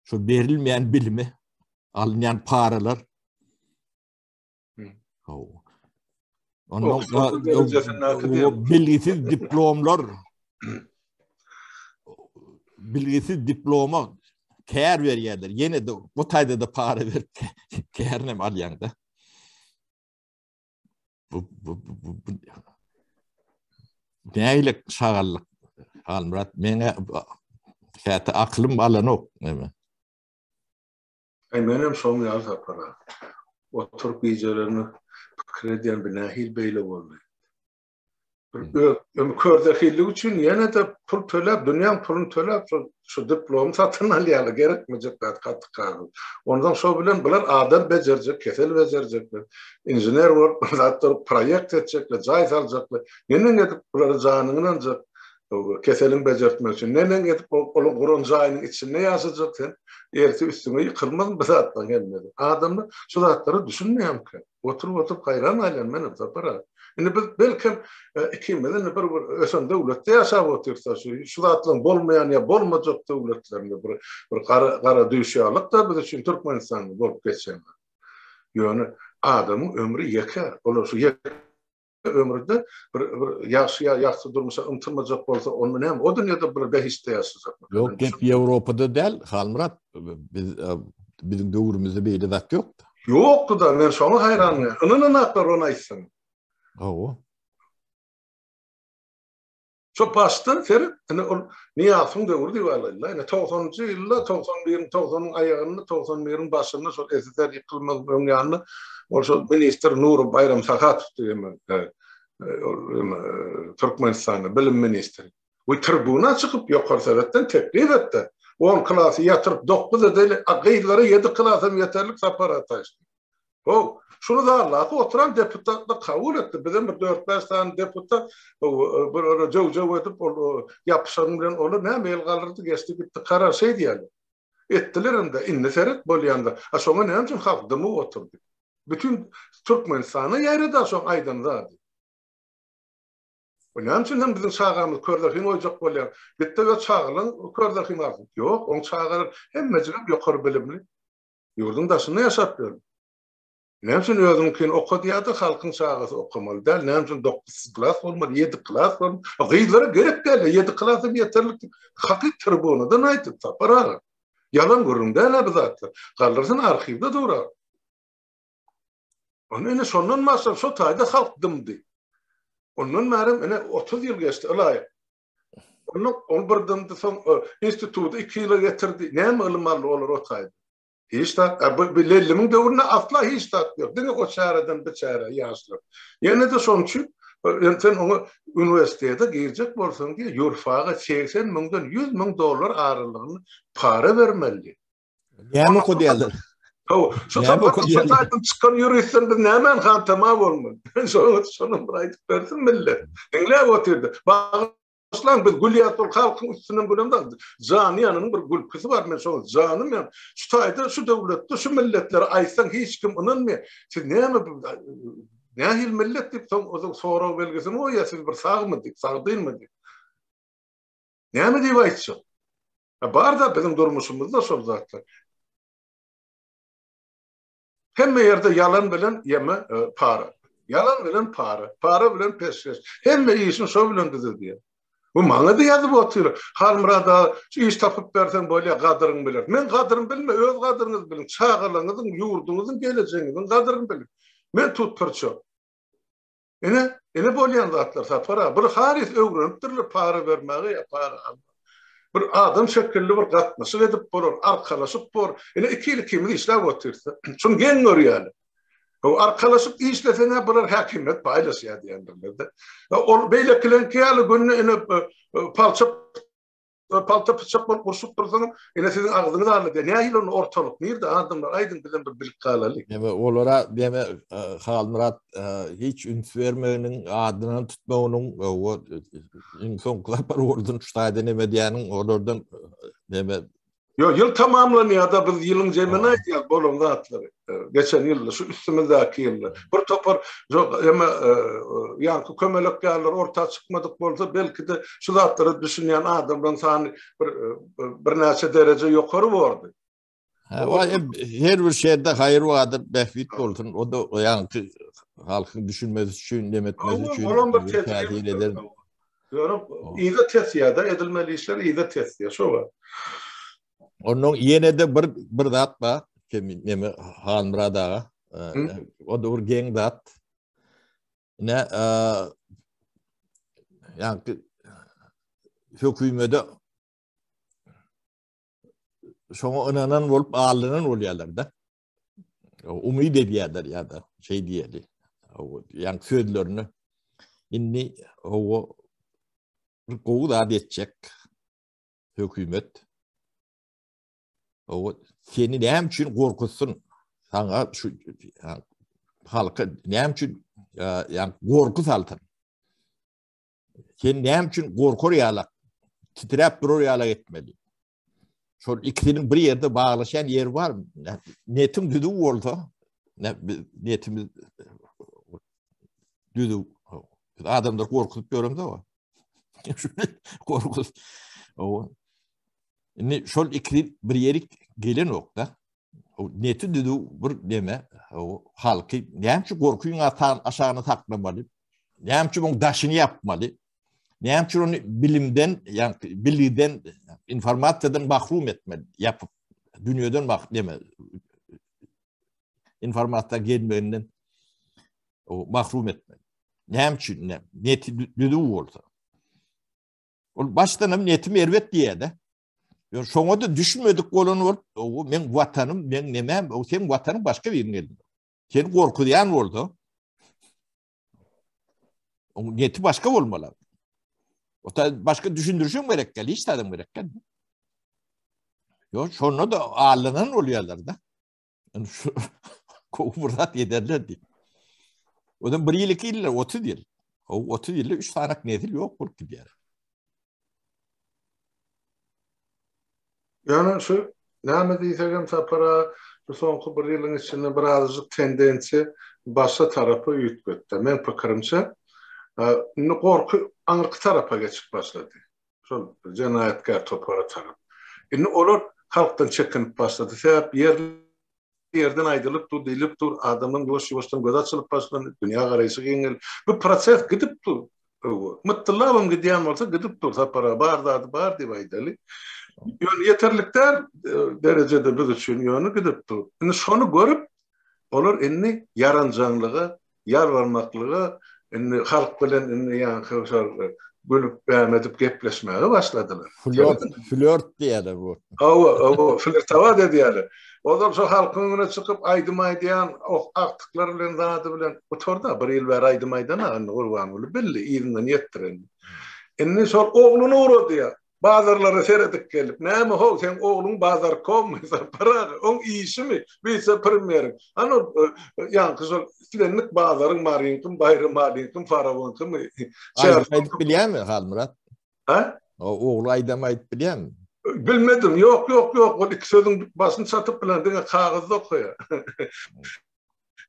şu berilmeýän bilimi alynýan paralar Ondan bilgisiz diplomlar bilgisiz diploma kär berýärler. Ýene de bu taýda da para berip kärini hem alýaň-da. Bu bu bu bu nähili şagallyk Halmyrat meňe käte aklym alanok näme. Aý menem şoň ýaly Sapar aga. Oturyp gijelerine pikir edýän bi nähili beýle boldy. Bir öz ömür körzehillik üçin ýene-de pul töläp, dünýäň puluny töläp şo şu diplomy satyn alýarlar, gerekmejek zat gaty kagyz. Onsoň şo bilen bular adam bejerjek, kesel bejerjekler, inžener bolup bir zat durup proýekt etjekler, jaý saljaklar. Neneň edip bulary janyňy ynanjak keseliň bejertmek üçin neneň edip olaň guran jaýynyň içinde ýaşajak sen? Erti üstüňe ýykylmazmy bu zatlaryň hemmesi? Adamlar şu zatlara düşünmeýärmikä? Oturyp-oturyp haýran galýan menem Sapar aga. Indi biz belkem ikimiz indi bir bir ösen döwletde ýaşap otyrys-a şu şu zatlaryň bolmaýan ýa bolmajak döwletlerinde bir bir gara gara düýş ýalyk-da biz üçin Türkmenistanda bolup geçenler. Ýöne adamyň ömri ýeke, olar şu ýeke ömründe bir bir ýagşy ýa ýagty durmuşa ymtylmajak bolsa, onda näme o dünýede bir behiştde ýaşajakmy? Ýok, gep Ýewropada däl, Halmyrat. Biz biziň döwrümizde beýle zat ýokdy. Ýokdy-da, men şoňa haýran. Ynananaklar ony aýtsaň. Hawa. Şo başdan seret, ine ol Nyýazowyň döwri diýip alaýly-da, ine togsanynjy ýylda, 91-iň, togsanyň aýagynda, 91-iň başynda şol SSR ýykylmazyň öň ýanynda ol şol ministr Nury Baýram Sahatow diýen ol Türkmenistanda bilim ministri. We tribuna çykyp ýokary sowetden teklip etdi. On klasy ýatyryp dokuz edeli, a gyzlara ýedi klasam ýeterlik Sapar Ataýew. How, şuny zaldaky oturan deputatlar kabul etdi. Bizem bir dört-bäş sany deputat bir ola jöw-jöw edip, ol ýapyşan bilen olar näme el galdyrdy, geçdi gitdi. Karar şeý diýýärler. Etdilerem-de, indi seret bolýanda. A şoňa näme üçin halk dymyp oturdy? Bütin Türkmenistana ýaýrady-a şoň aýdan zady. O näme üçin sen biziň çagamyzy körzehin goýjak bolýaň? Git-de öz çagalaň körzehin alsyn. Ýok, oň çagalary hemmejigem ýokary bilimli. Ýurduň daşynda ýaşap ýör. Näme üçin özüňkini okadýar-da, halkyň çagasy okamaly däl? Näme üçin dokuz klas bolmaly, ýedi klas bolmaly? Gyzlara gerek däl, ýedi klas hem ýeterlik diýip, hakyt tribunadan aýdyp, Sapar aga. Ýalan gürrüň däl-ä bu zatlar. Galdyrsyn arhiwde dur-a. Onda ine şondan başlap şo taýda halk dymdy. Ondan bärem ine 30 ýyl geçdi ylaýyk. Onda ol bir dymdy soň instituty 2 ýyla getirdi. Näme ylym aldy olar o taýda? Hiç zat. A bu Lellimiň döwründe asla hiç zat ýok. Diňe o çäreden bu çärä ýaşlar. Ýene-de şonuň üçin sen oňa uniwersitete girjek bolsaň diýe ýurfaga 80 müňden 100 müň dollar aralygynda para bermeli. Näme okadýarlar? Hawa, şu taýdan çykan ýuristden biz nämäni hantama bolmaly? Şoňa şony bir aýdyp bersin millet. Diňläp otyrdy. Bagyşlaň biz gülýäs ol halkyň üstünden gülemzok. Jany ýanynyň bir gülküsi bar men şoňa janym ýan. Şu taýda şu döwletde şu milletlere aýtsaň hiç kim ynanmaýar. Siz näme nähili millet diýip soň o sorag belgisini goýýar siz bir sagmy diýip, sagdynmy diýip. Näme diýip aýtjak? Bar-da biziň durmuşymyzda şol zatlar. Hemme ýerde ýalan bilen ýeme e, para. Ýalan bilen para, para bilen peşgeş. Hemme işini şo bilen düzedýär. Bu maňa da ýazyp otyr. Halmyrat aga, şu iş tapyp berseň bolýar, gadyryňy biler. Men gadyrymy bilme, öz gadyryňyzy biliň. Çagalaryňyzyň, ýurduňyzyň, gelejegiňiziň gadyryny biliň. Men tut pyrçak. Ine, ine bolýan zatlar Sapar aga. Bir halys öwrenipdirler para bermäge ýa para almaga. Bir adam şekilli bir gatnaşyk edip bolar, arkalaşyp bor. Ine iki ýyl ikimiz işläp otyrys. Şuny geň görýärler. O arkalaşyp işleseň-ä bular häkimiýet paýlaşýar diýendirler-de. Ol beýlekileňki ýaly günde ine e, e, palça palta pyçak bolup urşup dursaň, ine siziň agzyňyz aldy diýýär. Nähili onda ortalyk? Nirde adamlar? Aýdyň bizem bir bilip galaly. Neme olara deme e, Halmyrat e, hiç üns bermeginiň, adyny tutmagynyň, o iň soňky sapar boldun şu taýda neme diýýäniň olardan neme Ýok, ýyl tamamlanýar-da, biz ýylyň jemini aýdýarys bolan zatlary. Geçen ýylda, şu üstümizdäki ýylda. Bir topar eme ýaňky kömelek ýalylar orta çykmadyk bolsa, belki-de şu zatlara düşünýän adamlaryň sany bir birnäçe dereje ýokary bordy. Her bir şerde haýyr bardyr, bähbit bolsun. O da ýaňky halkyň düşünmesi üçin, neme etmesi üçin täsir eder. Ýöne yza tesýär-de, edilmeli işler yza tesýär. Şo bar. Ondan ýene-de bir bir zat bar. Neme Halmyrat aga. O da bir geň zat. Ne ýa hökümede şoňa ynanan bolup aldanan bolýarlar-da. Umyt edýärler ýa-da şey diýeli. Ýa sözlerini indi o gowy zat etjek hökümet. O seni näme üçin gorkuzsyn? Saňa şu halka näme üçin ýa gorky salsyn? Sen näme üçin gorkar ýalak, titräp durar ýalak etmeli? Şol ikisiniň bir ýerde baglaşýan ýeri bar. Netiň düzüw bolsa, netimiz düzüw. Biz adamlar gorkuzyp ýöremzok. Gorkuz. Indi şol ikisi bir ýeri gelenok-da. Neti düzüw bir neme, halky näme üçin gorkyň aşagyna saklamaly? Näme üçin oň daşyny ýapmaly? Näme üçin ony bilimden, ýa bilgiden, informasiýadan mahrum etmeli? Ýapyp, dünýeden mah neme informasiýa gelmeginden mahrum etmeli. Näme üçin? Neti düzüw bolsa. Ol başdan hem netim erbet diýýär-de. Ýöne şoňa da düşünmedik bolan bolup, o men watanym, men nemem, o seň watanyň başga biriniň elinde. Seni gorkuzýan bolsa, oň neti başga bolmaly. O ta başga düşündirişiň gerek gel, hiç zadyň gerek gel. Ýok, şonda da aldanan bolýarlar da. Şu gowy bir zat ederler diýip. Odan bir ýyl, iki ýyl, 30 ýyl. O 30 ýylda 3 sanak nesil ýok bolup gidýär. Ýöne şu näme diýsegem Sapar aga, şu soňky bir ýylyň içinde birazajyk tendensiýa başga tarapa üýtgetdi. Meň pikirimçe, indi gorky aňyrky tarapa geçip başlady. Şol jenaýatkär topara tarap. Indi olar halkdan çekinip başlady. Sebäp ýerli ýerden aýdylyp dur, diýlip dur, adamlaryň ýuwaş-ýuwaşdan gözi açylyp başlandy, dünýä garaýşy giňeldi. Bu proses gidip dur. Mytdyllabam gidýän bolsa gidip dur, Sapar aga, bar zady bar diýip aýdaly. Ýöne ýeterlik däl derejede biz üçin, ýöne gidip dur. Indi şony görüp, olar indi ýaranjaňlyga ýalbarmaklyga indi halk bilen indi ýaňky şol gülüp bäm edip gepleşmäge başladylar. Flört, flört diýýärler bu. Hawa, hawa, flirtowat edýärler. Ozal şo halkyň öňüne çykyp aýdym aýdýan oh agtyklar bilen zady bilen gutarda bir ýyl bäri aýdym aýdan indi Gurbanguly bildi yzyndan ýetdiren. Indi şol ogluny ugradýar. Bazarlara seredip gelip, näme how, seň ogluň bazarkommy, Sapar aga, oň işimi, wise-premýeriň. Hany ol ýaňky şol islendik bazaryň Maryňkymy, Baýramalyňkymy, Farabyňkymy? Aýdym aýdyp bilýärmi Halmyrat? Hä? O ogly aýdym aýdyp bilýärmi? Bilmedim. Ýok, ýok, ýok. Ol iki sözüň başyny çatyp bilen diňe kagyzda okaýar.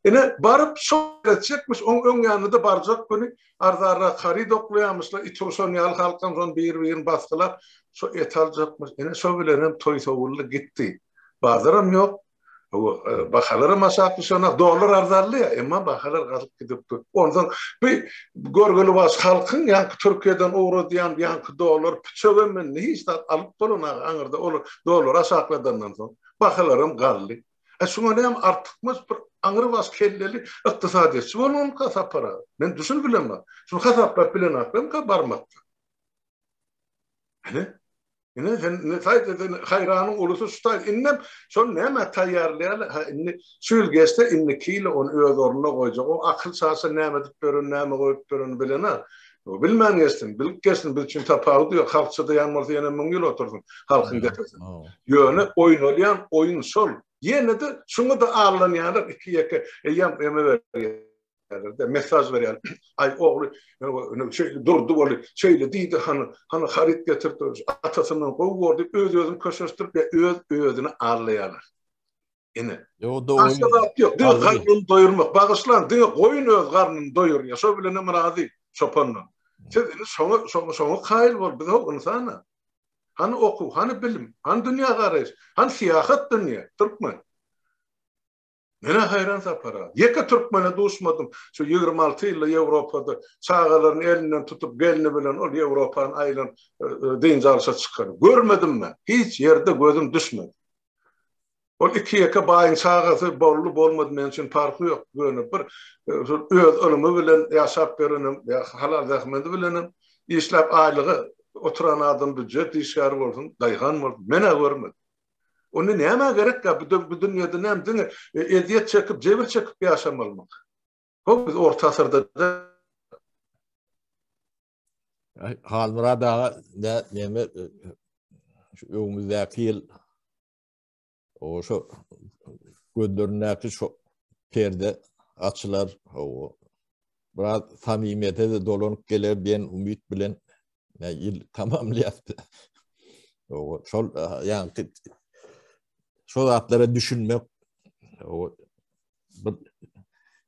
Ine, baryp şo etjekmiş, oň öň ýanynda-da barjak güni arzanrak haryt oklaýarmyşlar, it urşan ýaly halkam şony bir-birini basgylap, şo et aljakmyş. Ine, şo bilenem toý sowuldy gitdi. Bazaram ýok, hawa, bahalaram aşak düşenok, dollar arzanlaýar, emma bahalar galyp gidip dur. Onsoň bu görgüli baş halkyň ýaňky Türkiýeden ugradýan ýaňky dollar püçegem indi hiç zat alyp bolanok aňyrda olar dollary aşakladandan soň bahalaram galdy. E şuňa näme artykmaç bir aňrybaş kelleli ykdysadyýetçi bolmalyka Sapar aga? Men düşünip bilemok. Şuny hasaplap bilenaklarmyka barmakda? Ine, ine sen ne saýt sen haýranyň ulusy şu taý. Indem şony nämä taýýarlaýarlar? Ha indi şu ýyl geçse indiki ýyl ony öz ornuna goýjak. O akyl çaşa näme edip ýören, näme goýup ýörenini bilenok. Bilmän geçsin, bilip geçsin, biz üçin tapawudy ýok. Halk çydaýan bolsa ýene müň ýyl otursyn halkyň depesinde. Ýöne oýnalýan oýun şol. Ýene-de şuňa-da allanýarlar iki-ýeke eýýäm eme berýärler-de, mesaj berýärler. Aý, ogly şeýle durdy boldy, şeýle diýdi, hany, hany haryt getirdi, atasyndan gowy gördi, öz-özüni köşeşdirip ýa öz-özüni aldaýarlar. Ine. Ýok, dogry. Başga zat ýok. Diňe garnyny doýurmak. Bagyşlaň, diňe goýun öz garnyny doýurýar. Şo bilenem razy çopanlar. Siz indi şoňa, şoňa, şoňa kaýyl bol. Biz ho ynsan-a. Hany okuw, hany bilim, hany dünýä garaýyş, hany syýahat dünýä, türkmen. Men-ä haýran Sapar aga. Ýeke türkmene duşmadym. Şu 26 ýylda Ýewropada çagalaryny elinden tutup gelni bilen ol Ýewropany aýlanyp dynç alşa çykany. Görmedim men. Hiç ýerde gözüm düşmedi. Ol iki-ýeke baýyň çagasy boldy, bolmady meniň üçin parhy ýok. Ýöne bir şol öz ylymy bilen ýaşap ýörenem, ýa halal zähmeti bilenem işläp aýlyga oturan adam býujet işgäri bolsun, daýhan bolsun, men-ä görmedim. Onda nämä gerekkä bu bu dünýede näme diňe ezýet çekip, jebir çekip ýaşamalymyka? Ho biz orta asyrda Halmyrat aga näme şu öňümizdäki ýyl O şu gözlerindäki şu perde açylar, o biraz samimiýete de dolanyp geler diýen umyt bilen ne ýyl tamamlaýas. O şol ýaňky şo zatlara düşünmek o bir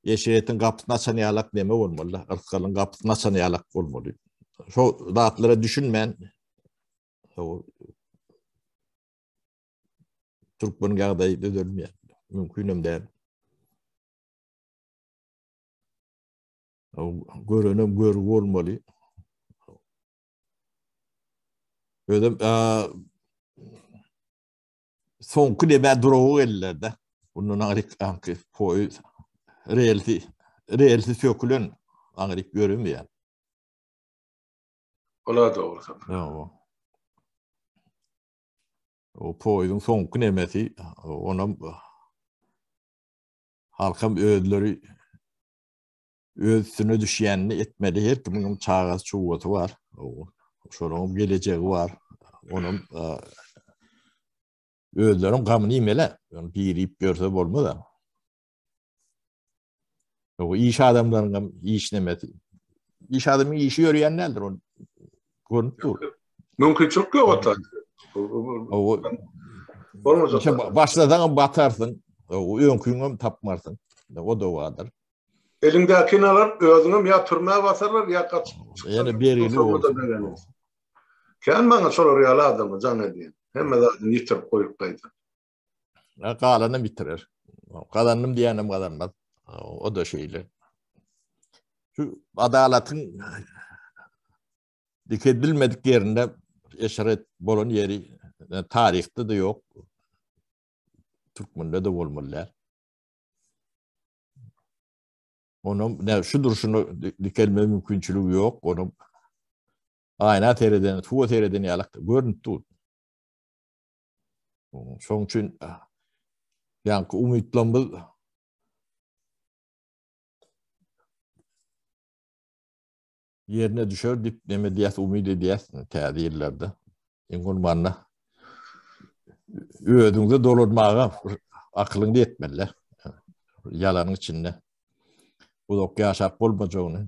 eşretiň gapysyny açan ýalak neme bolmaly, yrsgalyň gapysyny açan ýalak bolmaly. Şo zatlara düşünmän o Türkmeniň ýagdaýy düzelmeýär. Mümkinem däl. Görenem görgi bolmaly. Özüm soňky neme duragy geldiler-de. Bundan aňryk aňky poýuz relsi relsi sökülen aňryk ýöremeýär. Ola dogry. Ýa. O poýuzyň soňky nemesi, onam halkam özleri öz üstüne düşýänini etmeli. Her kimiň çagasy, çuwasy bar. Şolaryň gelejegi bar. Onam özleriniň gamyny iýmeli. Ýöne biri iýip ýörse bolmaz. O iş adamlaryň hem iş nemesi. Iş adamyň işi ýörýän däldir, ol görünip dur. Mümkinçilik ýok ata. O Bolmajak. Başlasaň hem batarsyň, öňküňi hem tapmarsyň. O da bardyr. Eliňdäkini alar, özüňem ýa türmä basarlar, ýa gaçyp Ýene bergili bolsun. Kän maňa şolar ýaly adamlar jaň edýän. Hemme zadyny ýitirip goýup gaýdan. Galanam ýitirer. Gazandym diýenem gazanmaz. O da şeýle. Şu adalatyň dikedilmedik ýerinde eşret bolan ýeri e, taryhda da ýok. Türkmende de bolmaly däl. Onuň ne şu durşuny dikelme mümkinçiligi ýok. Onuň aýna sereden, suwa sereden ýaly görünip dur. Şoň üçin ýaňky umytlarymyz ýerine düşer diýip neme diýäs, umyt edýäs täze ýyllarda. Iň bolmanda özüňde dolanmaga akylyň ýetmeli. Ýalanyň içinde uzak ýaşap bolmajagyny.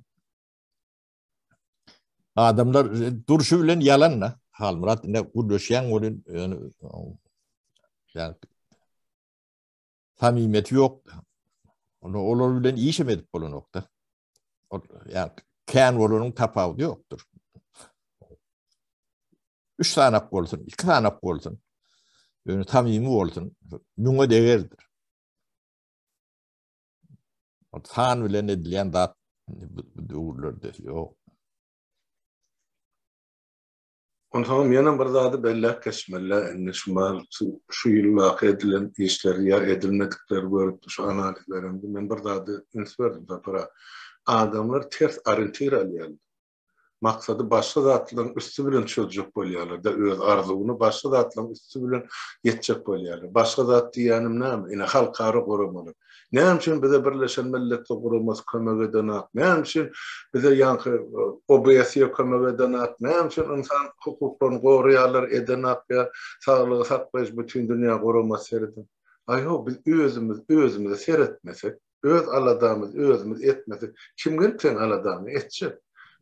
Adamlar durşy bilen ýalan da. Halmyrat ine gürleşýän welin ýöne ýa samimiýeti ýok. Onda olar bilen işem edip bolanokda. Ol ýa kän bolanyň tapawudy ýokdur. Üç sanak bolsun, iki sanak bolsun. Ýöne samimi bolsun, müňe degerdir. Ol san bilen edilýän zat bu döwürlerde ýok. Onsoňam ýene bir zady belläp geçmeli, indi şu mal şu ýyldaky edilen işleri ýa edilmedikleri görüp şu analiz beremde men bir zady üns berdim Sapar aga. Adamlar ters orientir alýarlar. Maksady başga zatlaryň üsti bilen çözjek bolýarlar-da, öz arzuwyny başga zatlaryň üsti bilen ýetjek bolýarlar. Başga zat diýýänim näme? Ine halkara guramalar. Näme üçin bize Birleşen Milletler Guramasy kömek edenak? Näme üçin bize ýaňky OBSE kömek edenak? Näme üçin ynsan hukuklaryny goraýarlar edenak ýa saglygy saklaýyş bütindünýä guramasy sereden? Aý-how, biz özümiz özümize seretmesek, öz aladamyzy özümiz etmesek, kim gelip seň aladaňy etjek?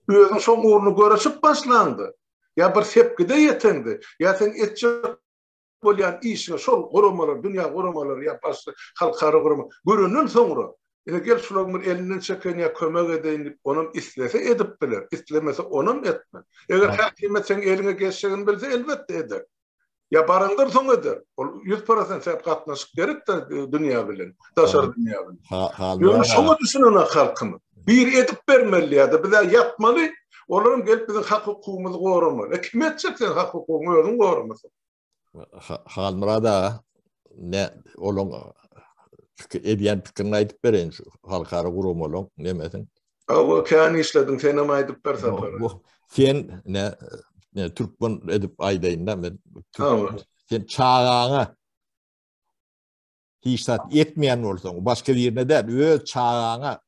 Özüň şoň ugrunda göreşip başlaňda, ýa bir sepgide ýeteňde, ýa seň etjek bolýan işiňe şol guramalar, dünýä guramalary ýa başga halkara gurama görenden soňra, ine gel şularyň bir elinden çekeýin ýa kömek edeýin diýip, onam islese edip biler, islemese onam etmez. Eger häkimiýet seň eliňe geçjegini bilse, elbetde eder. Ýa barandan soň eder. Ol 100% sebäp gatnaşyk gerek-de dünýä bilen, daşary dünýä bilen. Ýöne şoňa düşünenok halkymyz. Biri edip bermeli ýa-da biz-ä ýatmaly, olaram gelip biziň hak-hukugymyzy goramaly. E kim etjek seň hak-hukugyňy özüň goramasaň? Halmyrat aga, ne olaň edýän pikirini aýdyp bereýin şu halkara guramalaryň nemesin. Hawa, kän işlediň, senem aýdyp ber Sapar. Sen ne ne türkmen edip aýdaýyn-da men. Sen çagaňa hiç zat etmeýän bolsaň, başga birine däl, öz çagaňa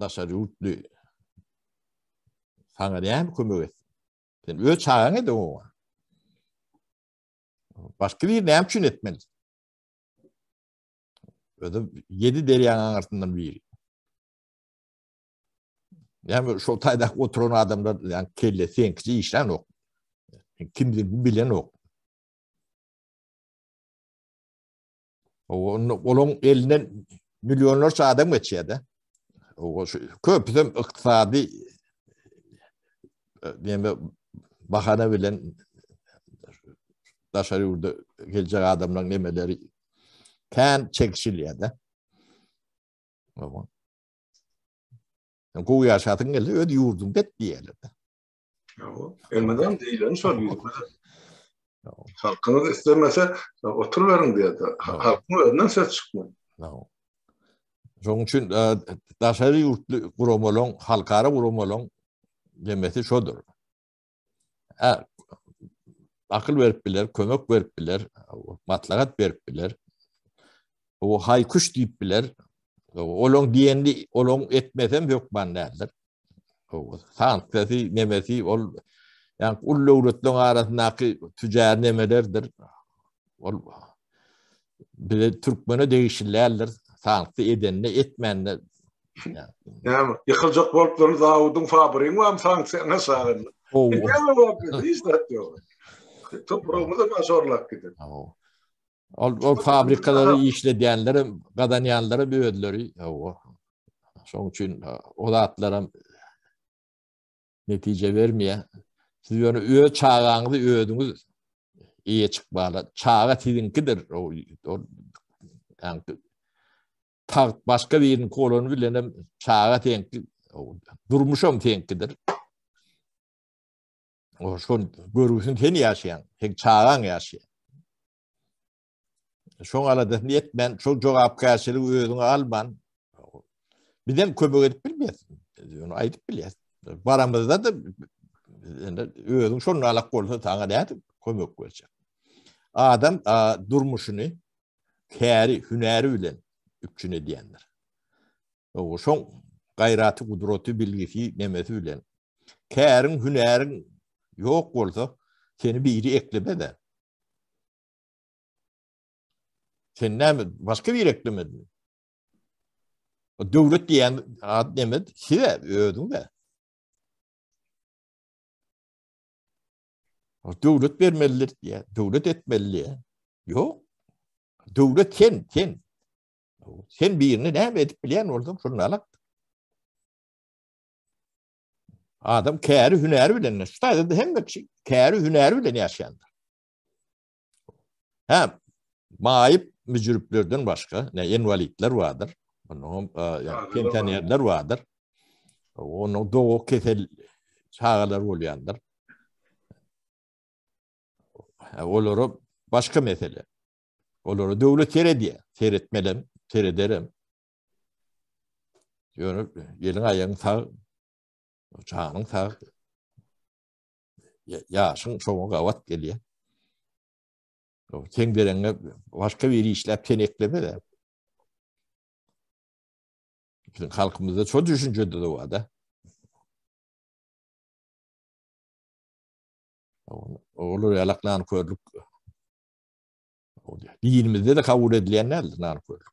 daşary ýurtly saňa näme kömek etsin? Sen öz çagaňa ede oňa. Başga bir näme üçin etmeli? Özüm ýedi derýaň aňyrsyndan biri. Ýa şol taýda oturan adamlar ýa kelle seňkije işlänok. Kimdir bilenok. Olaň elinden millionlarça adam geçýär-de. Köpüsem ykdysady näme bahana bilen daşary ýurda geljek adamlaryň nemeleri kän çekişilýär-de. Gowy ýaşasyň gelse öz ýurduňda et diýýärler. Ýok, elmydam diýlen şol ýurtda. Halkyňyz islemese oturyberiň diýýär. Halkyň özünden ses çykmaýar. Şonuň üçin e, daşary ýurtly guramalaryň, halkara guramalaryň demesi şodur. Ha, akyl berip biler, kömek berip biler, maslahat berip biler. O haýkuş diýip biler. Olaň diýenini, olaň etmesem hökman däldir. Sanksiýasy, nemesi ol ýa uly döwletleriň arasyndaky tüjär nemelerdir. Ol bize türkmene degişli däldir. Sanksiýa edenine, etmänine Näme, ýykyljak bolup duran zawudyň, fabrigiň barmy sanksiýaň aşagynda? Näme bolup gider? Hiç zat ýok. Topragymyzam aşorlap gider. Ol, ol fabrikalary işledýänlerem, gazanýanlaram özleri. Şonuň üçin o zatlaram netije bermeýär. Siz ýöne öz çagaňyzy özüňiz eýe çykmaly. Çaga siziňkidir. Ol tagt başga biriniňki bolany bilenem çaga seňki, durmuşam seňkidir. O şol görgüsini sen ýaşaýaň, seň çagaň ýaşaýar. Şoň aladasyny etmän, şol jogapkärçiligi özüňe alman, bizem kömek edip bilmeýäs. Ony aýdyp bilýäs. Baramyzda da özüň şonda alak bolsa saňa nädip kömek berjek? Adam durmuşyny käri, hünäri bilen üpjün edýändir. Şoň gaýraty, gudraty, bilgisi, nemesi bilen. Käriň, hünäriň ýok bolsa, seni biri eklemez-ä. Sen näme, başga biri eklemezmi? O döwlet diýen ad neme? Size, özüňe. O döwlet bermelidir diýä, döwlet etmeli diýä. Ýok. Döwlet sen, sen. Sen birini näme edip bilýän bolsaň, şony alak. Adam käri hünäri bilen, şu taýda hemme kişi käri hünäri bilen ýaşaýandyr. Hä, maýyp müjrüplerden başga, ne inwalidler bardyr. Onuň e, pensionerler bardyr. Onuň doga kesel çagalar bolýandyr. Olara başga mesele. Olara döwlet seredýär. Seretmelem, serederem. Ýöne eliň aýagyň sag, janyň sag. Ýaşyň şoňa gabat gelýär. Sen bereňe başga biri işläp sen eklemez. Biziň halkymyzda şo düşünje de bar-da. Olar ýalak nankörlük. Dinimizde de kabul edilýän däldir nankörlük.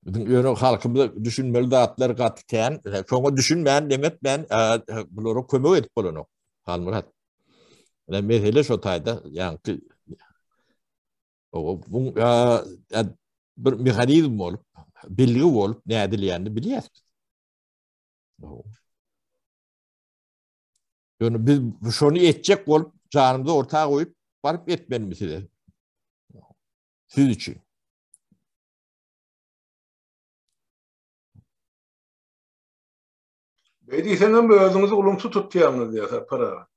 Biziň ýöne halkymyza düşünmeli zatlar gaty kän. Şoňa düşünmän, demetmän, bulara kömek edip bolanok. Halmyrat. Ine mesele şo taýda, ýaňky bu bir mehanizm bolup, bilgi bolup nädilýänini bilýäs biz. Ýöne biz şony etjek bolup, janymyzy orta goýup, baryp etmelimi size? Siz üçin. Beý diýseňem özüňizi ulumsy tutýaňyz diýýär Sapar aga.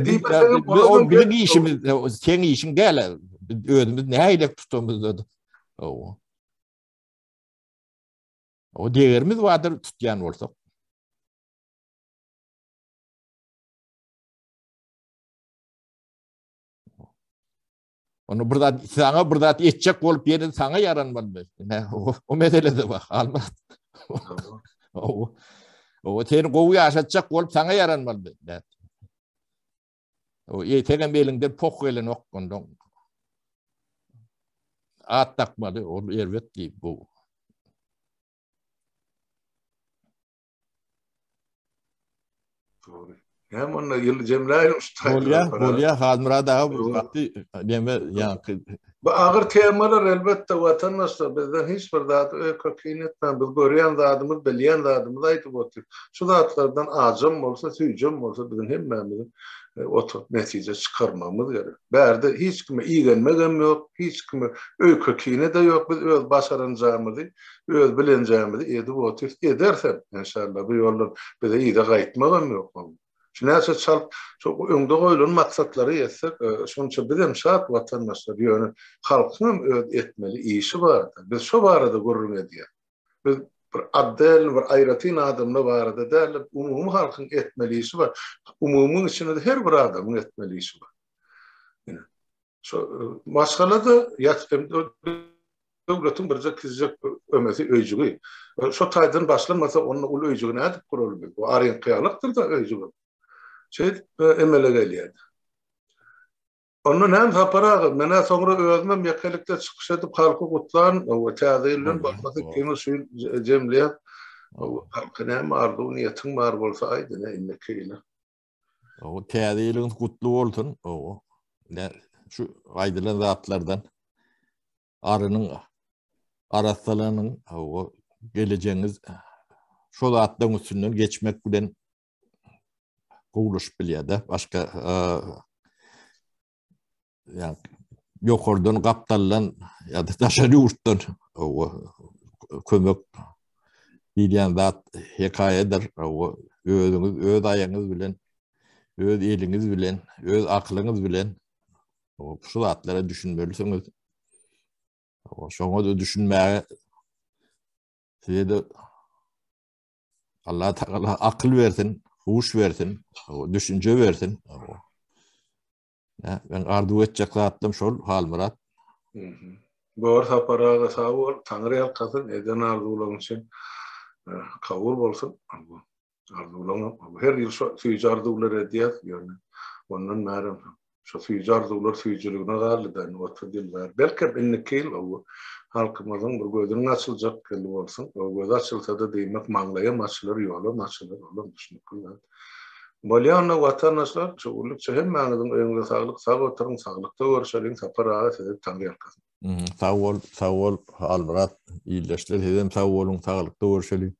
Diýmeseňem o biziň işimiz, seň işiň däl. Biz özümiz nähili tutamyzda. O. O degerimiz bardyr tutýan bolsak. Onu bir zat saňa bir zat etjek bolup ýene saňa ýaranmaly. Ne, o, o mesele de bar. Alma. O, o seni gowy ýaşatjak bolup saňa ýaranmaly. Ne. O eýtegem eliňden poh gelenok ondan. At dakmaly, ol erbet diýip bu. Dogry. Hem onda ýyly jemläýin şu taýda. Bolýar, bolýar. Halmyrat aga bu gaty neme ýaňky. Bu agyr temalar elbetde watandaşlar bizden hiç bir zady öýke-kine etmän biz görýän zadymyz, bilýän zadymyzy aýdyp otyr. Şu zatlardan ajam bolsa, süýjem bolsa biziň hemmämiziň e, oturyp netije çykarmagymyz gerek. Bärde hiç kime igenmegem ýok, hiç kime öýke-kine-de ýok. Biz öz başaranjamyzy Öz bilenjämizi edip otyrys, edersem, enşalla, bu ýoldan bize yza gaýtmagam ýok. Şu näçe çalt şu öňde goýlan maksatlara ýetsek, e, şonça bizem şat watandaşlar, ýöne halkyňam öz etmeli işi bardyr. Biz şo barada gürrüň edýäs. Biz bir otdelny, bir aýratyn adamlar barada däl-de, umumy halkyň etmeli işi bar. Umumyň içinde-de her bir adamyň etmeli işi bar. Ine, şo e, maşgala-da ýat Döwletiň birje kiçijek ömesi öýjügi. Şo taýdan başlanmasa onda uly öýjügi nädip guraly biz? Bu aryňkyýalykdyr-da öýjügem. Şeýdip emele gelýär. Onda näme Sapar aga, men-ä soňra özümem ýekelikde çykyş edip halky gutlan we täze ýyl bilen bolmasa ikimiz şu ýyl jemleýäs. Halka näme arzuw niýetiň bar bolsa aýt ine indiki ýyla. O täze ýylyňyz gutly bolsun. O şu aýdylan zatlardan arynyň arassalanyň o gelejegiňiz şo zatlaryň üstünden geçmek bilen gowulaşyp bilýär-de. Başga ýa ýokardan gapdaldan ýa-da daşary ýurtdan o kömek diýilýän zat hekaýadyr. O özüňiz öz aýagyňyz bilen, öz eliňiz bilen, öz akylyňyz bilen Şu zatlara düşünmelisiňiz. Şoňa da düşünmäge size de Allah Tagala akyl bersin, huş bersin, düşünje bersin. Ya, ben arzuw etjek zatlarym şol Halmyrat. Bor Sapar aga sag bol, Taňry ýalkasyn, eden arzuwlaryň üçin kabul bolsun. Arzuwlaryň her ýyl şo süýji arzuwlar edýäs, ýöne ondan bärem şo süýji arzuwlar süýjüligine galdy-da, indi 30 ýyl bäri. Belkem indiki ýyl o halkymyzyň bir gözüniň açyljak ýyly bolsun. O gözi açylsa-da diýmek maňlaýam açylar, ýolam açylar, olam düşnükli zat. Bolýa onda watandaşlar, şu gürlükçe hemmäňiziň öýüňize saglyk, sag oturyň, saglykda görüşeliň, Sapar aga size Taňry ýalkasyn. Sag bol, sag bol Halmyrat ildeşler sizem sag boluň, saglykda görüşeliň.